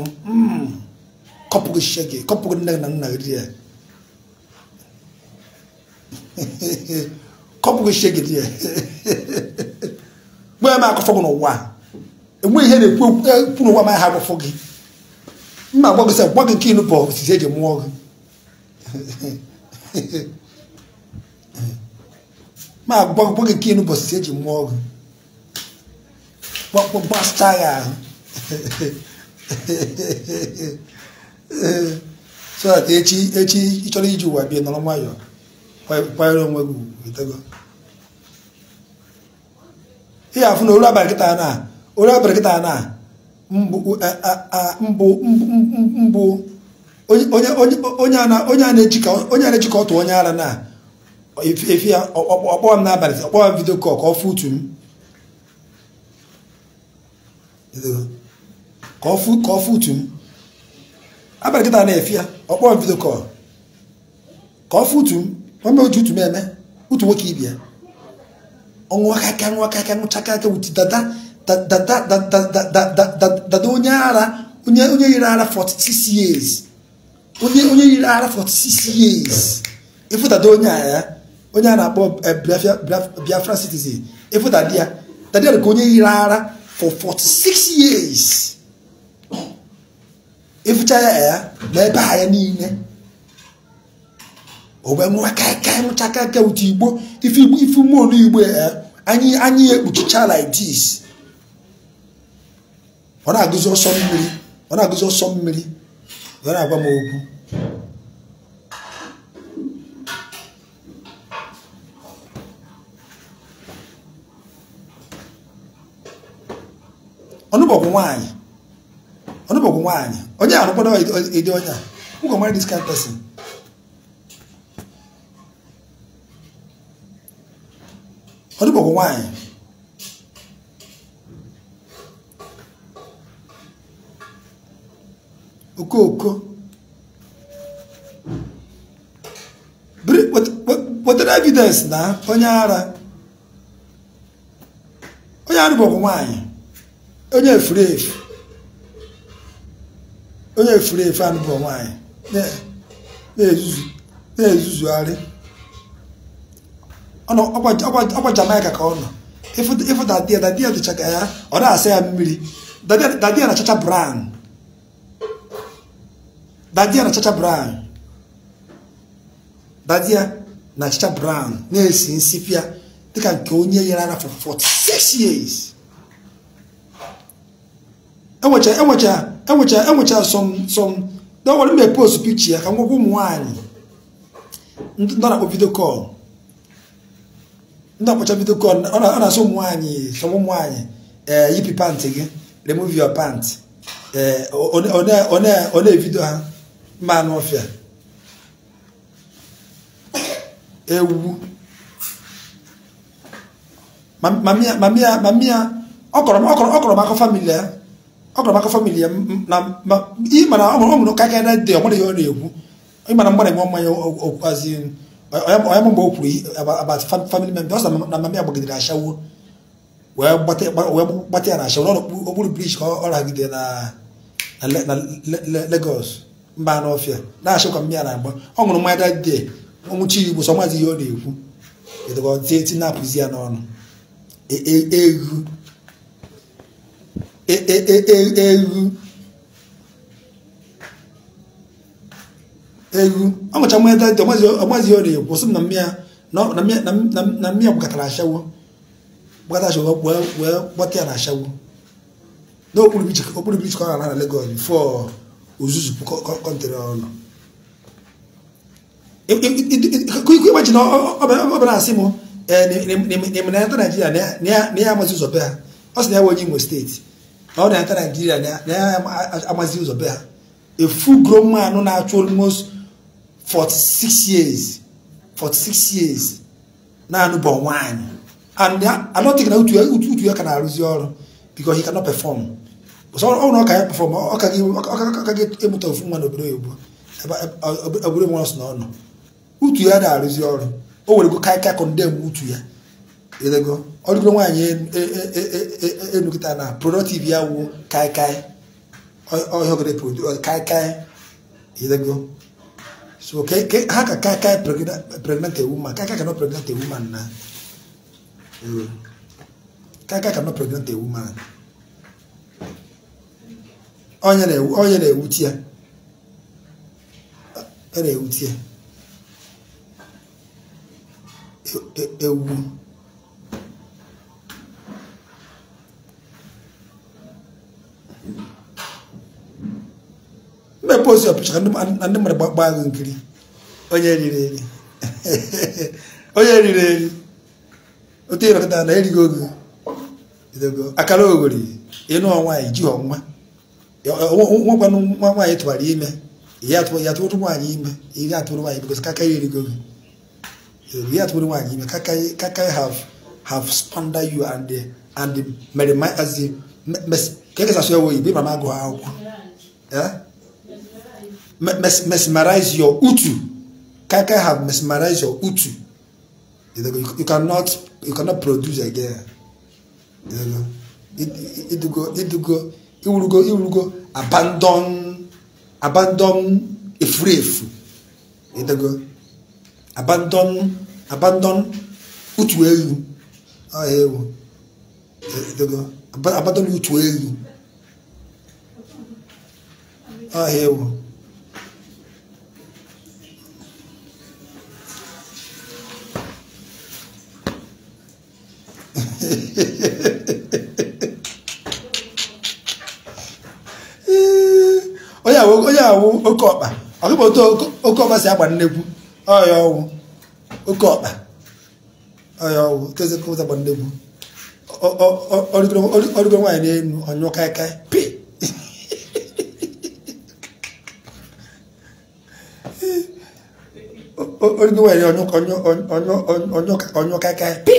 Kọpụgị shege, kọpụgị nne na nna gị ya. Kọpụgị shege dị ya. Mgbe m akọfọ gị n'ụwa, enwe ihe na-ekwu ekwu n'ụwa ma ha agwafọ gị. Mma gwa gị sị gwa gị nke ịnụ bụ osisi eji mụọ gị. Ma gwa gị nke ịnụ bụ osisi eji mụọ gị. Gbasịta ya ahụ. So that echi ị chọrọ iji ụwa bịa nọrọ nwayọọ kwanyere onwe gị ugwu. Ihe afụ na olu abalị kịta na mbụ onye a na-eji ka ọ tụọ onye ara na efi ya ọkpọwa m n'abalị, ọkpọwa m vidio kọl ka ọ fụ utu m, ka ọ fụ utu m abalị kịta na-efi ya ọkpọwa m vidio kọl ka ọ fụ utu m. Ome oji utu m eme utu nwoke ibia ọnwụ aka ṅụọ aka ṅụchaka aka wuti dada dada onye ara onye yiri ara 46 years, onye yiri ara 46 years. Ifu dada onye a ya onye a na-akpọ Biafra citizen, ifu dada ya ka onye yiri ara for 46 years. Ifucha ya ya na ebe a ya niile o wee ṅụọ aka ṅụchaka aka wuti igbo ife mmụọ igbo ya anyị ekpuchicha like this. Ọ na-agụzi ọsọ mmiri, ọ na-agwa m okwu. Ọnụbọgwụ nwaanyị onye arụkpọrọ ịdị onye a. Who can marry this kind of person? Ọnụbọgwụ nwaanyị okooko wetara evidence na onye ara onye arụbọgwụ nwaanyị onye efuru efu anụbọ nwaanyị na-ezuzugharị. Ọkwa Jamaica ka ọ nọ. Ịfụ dadia dịcha ka ya ọ na-asa ya mmiri. Dadia na-achacha brown. Dadia na-achacha brown. Dadia na-achacha brown na-esi nsipịa dịka nke onye yere ara for 46 years. Enwecha some don't worry me post picture ya ka ngwakwa ụmụ nwaanyị ndị na-akpọ video call, ndị akpọcha video call ọ na-asị ụmụ nwaanyị some ụmụ nwaanyị yipi pant gị, remove your pant, ọ na-evido ha mma anụ ọfịa ewu. Mamia ọ kọrọ m akọ famili ya, ọ kọrọ m akọ famili ya na ịmara ọ mụrụ ka aka na dị ọ mara ihe ọ na-ekwu. Ịmara mgbara enwe mmanya okwuazi onye mgbe o kwuru about family members na mami agbagidere ashawo wee gbata ya na ashawo n'okpuru bridge ka ọ ragide na Lagos mba n'ọfịa na-achọ ka mmiri na-agba. Ọ ṅụrụ mmanya that day, ọnwụchi igbo sọ maazị ihe ọ na-ekwu edogo tinapụzi ya n'ọnụ. Egwu egwu ọ ṅụcha mmanya that day, ọmazi ihe ọ na-ekwu sị m na mmiri gbakọtara ashawo wee gbata ya na ashawo n'okpuru bridge ka ọ gara na Lagos before ozuzu kọntere ọnụ. Imagine ọ bịara asị m na Naijiria na ya amazi ụzọ be ha. Ọ sị na ya onye Imo steeti na ọ na-ata Naijiria na ya amazi ụzọ be ha. A full grown man na-achụ almost 46 years na-anụbọ nwaanyị. And I don't think na utu ya ka na-arụzi ọrụ because he cannot perform. So ọ na ọ ka ya perform ọ ka ga emụta ofu nwa n'obodo oyibo obodo nwa sị na ọ nọ utu ya na-arụzi ọrụ. O were go kai kai condemn utu ya. Ịdego ọrụgo nwaanyị enu kịta na productive ya wụ kai kai. Ọhịa ogede produce kai kai. Ịdego. So how can kai kai pregnant a woman? Kai kai cannot pregnant a woman na. Kai kai cannot pregnant a woman. Onye na-ewute ya. Ọ na-ewute ya. Ewu. Mgbe post your picture ndị mmadụ gbaa gị nkiri. Onye riri eri. Onye riri eri. Otu ịrọkọta na erigo oge. Akara oghori ịnụ nwaanyị ji ọnwa. Nwakwanụ nwa nwaanyị tụwara ime. Ya tụrụ nwaanyị ime. Ya tụrụ nwaanyị because kaka ya erigo gị. Ya tụrụ nwaanyị ime. Kaka have squandered you and the as the keke asụ ya oyibo ịma agụ akwụkwọ. Eh? Mesmerize your utu. Kaka have mesmerized your utu. You cannot produce again. It will go abandon efurefu. It go abandon utu ewu. Oh, it go abandon utu ewu. Oh, ewu. Onye awụ oke ọkpa ọkụkọ otu oke ọkpa si agba nnekwu ọya ọwụ oke ọkpa ọya ọwụ tezekọ agba nnekwu ọrịgoro nwaanyị n'elu ọnyụọ kaikai pi ọrịgoro nwaanyị ọnyụọ kaikai pi.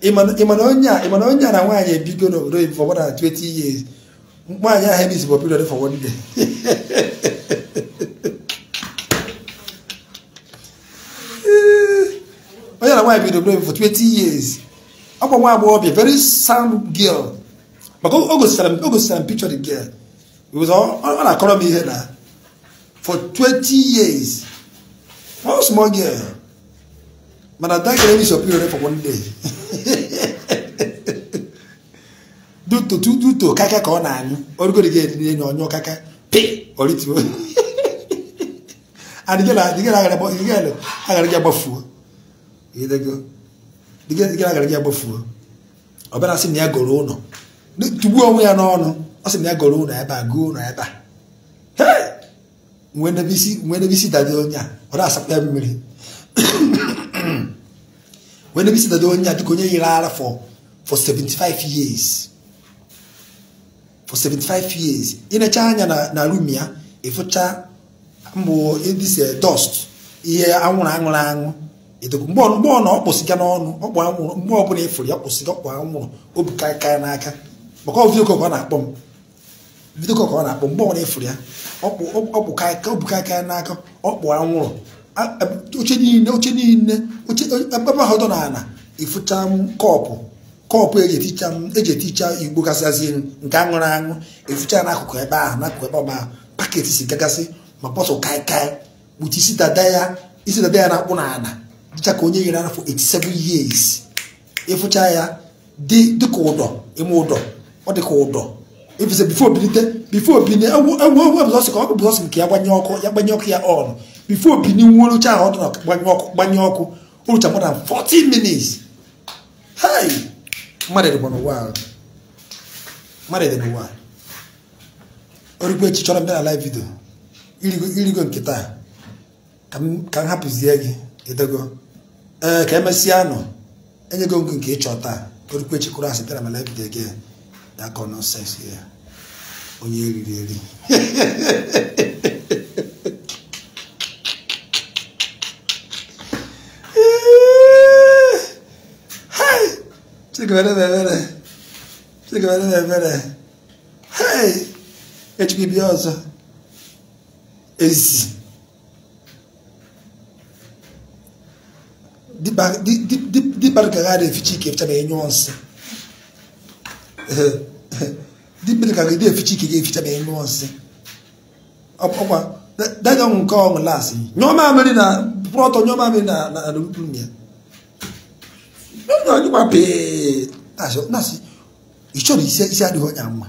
Ịmana onye a na nwaanyị ebigo n'obodo for more than 20 years. Nwaanyị ahụ emisi bụ period for one day. Onye na nwaanyị bido obodo for 20 years. Ọkwa nwa agbọghọbịa, very sound girl. Maka o gositara m picture the girl. Because ọ na-akọrọ m ihe na for 20 years. One small girl. Mana that girl emisi period for one day. Duto kaka ka ọ na-anyụ origoro gị enyi ọnyụ kaka pi orituo agara gị agbafuo agara gị agbafuo ọ bịara sị na ya goro ụlọ tugbuo onwe ya n'ọnụ ọ sị na ya goro ụlọ ebe a goo ụlọ ebe a nwee n'ebe dade onye a ọ na-asakwa ya mmiri nwee n'ebe isi dade onye a dịka onye yiri ara for 75 years. For 75 years. Inecha anya na room ya ịfụcha mbụ this dust ihe anwụrụ anwụrụ anwụ mgbe ọ na ọ kpụsịga n'ọnụ ọkpụ anwụrụ mgbe ọbụla ịfụrụ ya kpụsịga ọkpụ anwụrụ obi kaikai n'aka maka ọ vidio ka ọ na-akpọ m vidio ka ọ na-akpọ mgbe ọbụla ịfụrụ ya ọkpụ kaikai n'aka ọkpụ anwụrụ oche niile oche ebe ahụ dọ n'ala ịfụcha kọpụ eji eticha igbo gasịasị nke aṅụrụ aṅụ efucha n'akụkụ ebe ahụ n'akụkụ ebe ma paketi si gagasị ma bọtụl kaikai kpuchi isi dada ya na-akpụ n'ala dịcha ka onye yere afọ 87 years ịfụcha ya dịka ụdọ ime ụdọ ọ dịka ụdọ ifụsa bifo obini ewu ka ọ bụ nke ya gbanye ọkụ ya on bifo obini nwụrụcha ahụ ọdụ na gbanye ọkụ orucha more than 40 minutes. Hey! Mmadụ dịkwa n'ụwa. Mmadụ dị n'ụwa. Orikwa echi chọrọ mbịa na live video. Irigo nke taa. Ka m hapụzie gị edego. Ee, ka emesịa nọ. Enyego ngụ nke ịchọ taa. Orikwa echi kụrụ asị bịa na live video gị. That kind of nonsense here. Onye eriri eri. Hey! Echukwu bịa ọzọ. Ezi. Dịkpa ka ga eficha ike eficha ma enye nsị. Dịkpa ka ga eficha ike ga-eficha ma enye nsị. Ọkwa daga nke ọṅụ lasị nyụọ mamịrị na prọtọ, nyụọ mamịrị na na na ya. Nyụọ pee na-asị ị chọrọ isi isi adịghị onye mma.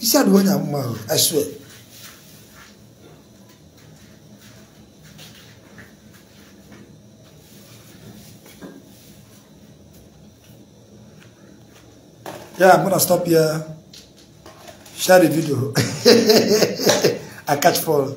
Isi adịghị onye mma, I swear. Yeah, I'm gonna stop here. Share the video. I catch fall.